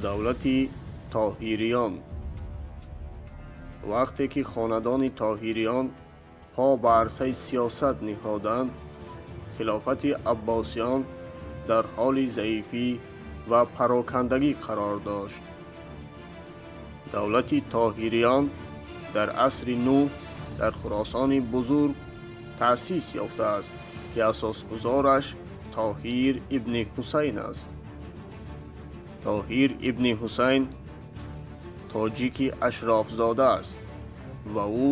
Давлати Тоҳириён. Вақте ки хонадони Тоҳириён по ба арсаи сиёсат ниҳоданд, хилофати Аббосиён дар ҳоли заифӣ ва парокандагӣ қарор дошт. Давлати Тоҳириён дар асри нӯҳ дар Хуросони Бузург таъсис ёфтааст, ки асосгузораш Тоҳир ибни Ҳусайн аст. Тоҳир ибни Ҳусайн тоҷики ашрофзода аст ва ӯ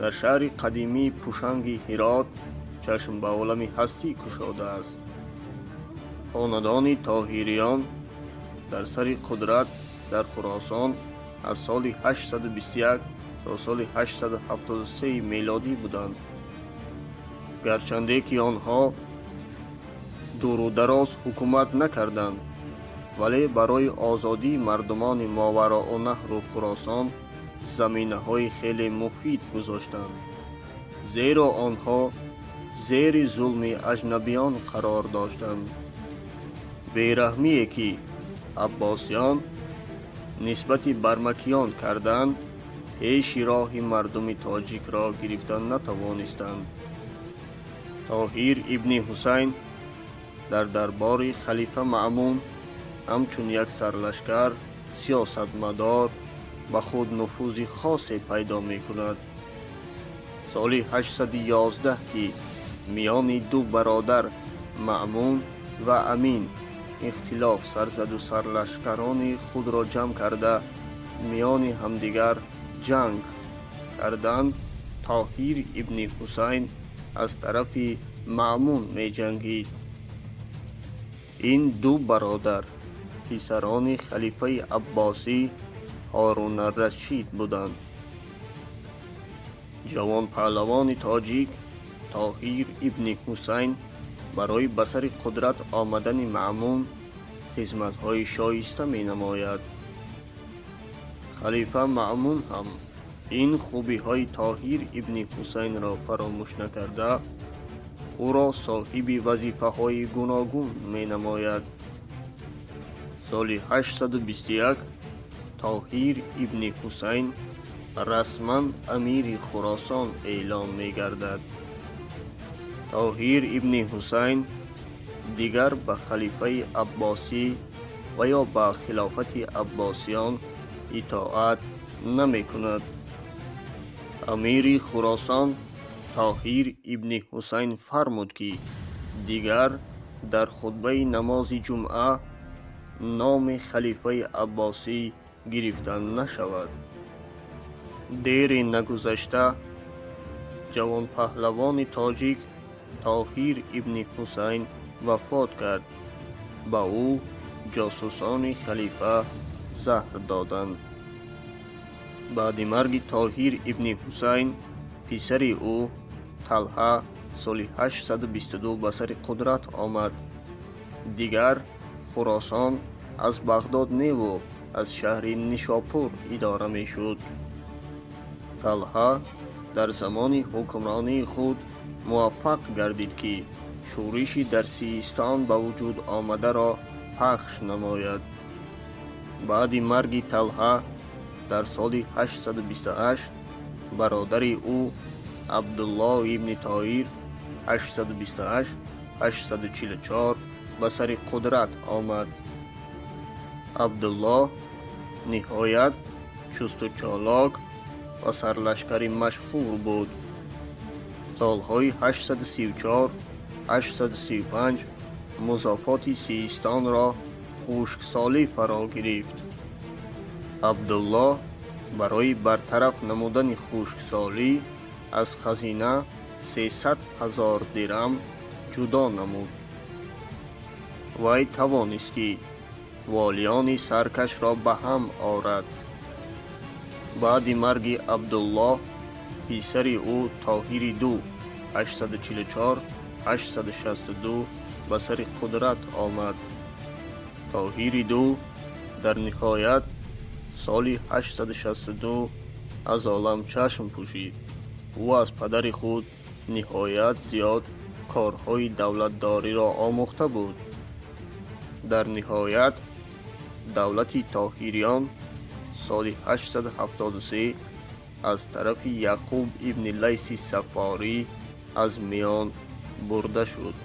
дар шаҳри қадимии Пушанги Ҳирот чашм ба олами ҳастӣ кушодааст. Хонадони Тоҳириён дар сари қудрат дар Хуросон аз соли 821 то соли 873 мелодӣ буданд. Гарчанде ки онҳо дуру дароз ҳукумат накарданд, вале барои озодии мардумони Мовароуннаҳру Хуросон заминаҳои хеле муфид гузоштанд, зеро онҳо зери зулми аҷнабиён қарор доштанд. Бераҳмие, ки аббосиён нисбати бармакиён карданд, пеши роҳи мардуми тоҷикро гирифта натавонистанд. Тоҳир ибни Ҳусайн дар дарбори халифа Маъмун ҳамчун як сарлашкар, сиёсатмадор ба худ нуфузи хосе пайдо мекунад. Соли 811, ки миёни ду бародар Маъмун ва Амин ихтилоф сар заду сарлашкарони худро ҷамъ карда, миёни ҳамдигар ҷанг карданд, Тоҳир ибни Ҳусайн аз тарафи Маъмун меҷангид. Ин ду бародар писарони халифаи аббосӣ Ҳорунаррашид буданд. Ҷавонпаҳлавони тоҷик Тоҳир ибни Ҳусайн барои ба сари қудрат омадани Маъмун хизматҳои шоиста менамояд. Халифа Маъмун ҳам ин хубиҳои Тоҳир ибни Ҳусайнро фаромӯш накарда, ӯро соҳиби вазифаҳои гуногун менамояд. Соли 821 Тоҳир ибни Ҳусайн расман амири Хуросон эълон мегардад. Тоҳир ибни Ҳусайн дигар ба халифаи аббосӣ ва ё ба хилофати аббосиён итоат намекунад. Амири Хуросон Тоҳир ибни Ҳусайн фармуд, ки дигар дар хутбаи намози ҷумъа номи халифаи аббосӣ гирифта нашавад. Дере нагузашта ҷавонпаҳлавони тоҷик Тоҳир ибни Ҳусайн вафот кард. Ба ӯ ҷосусони халифа заҳр доданд. Баъди марги Тоҳир ибни Ҳусайн писари ӯ Талҳа соли 822 ба сари қудрат омад. Дигар Хуросон аз Бағдод неву аз шаҳри Нишопур идора мешуд. Талҳа дар замони ҳукмронии худ муваффақ гардид, ки шӯриши дар Систон ба вуҷуд омадаро пахш намояд. Баъди марги Талҳа дар соли 828 бародари ӯ Абдуллоҳ ибни Тоҳир 828 844 ба сари қудрат омад. Абдуллоҳ ниҳоят чусту чолок ва сарлашкари машҳур буд. Солҳои 834 835 музофоти Систонро хушксолӣ фаро гирифт. Абдуллоҳ барои бартараф намудани хушксолӣ аз хазина 300 000 дирам ҷудо намуд. Вай тавонист, ки волиёни саркашро ба ҳам орад. Баъди марги Абдуллоҳ писари ӯ Тоҳири ду 844 862 ба сари қудрат омад. Тоҳири ду дар ниҳоят соли 862 аз олам чашм пӯшид. Ӯ аз падари худ ниҳоят зиёд корҳои давлатдориро омӯхта буд. Дар ниҳоят Давлати Тоҳириён соли 873 аз тарафи Яъқуб ибни Лайси Саффорӣ аз миён бурда шуд.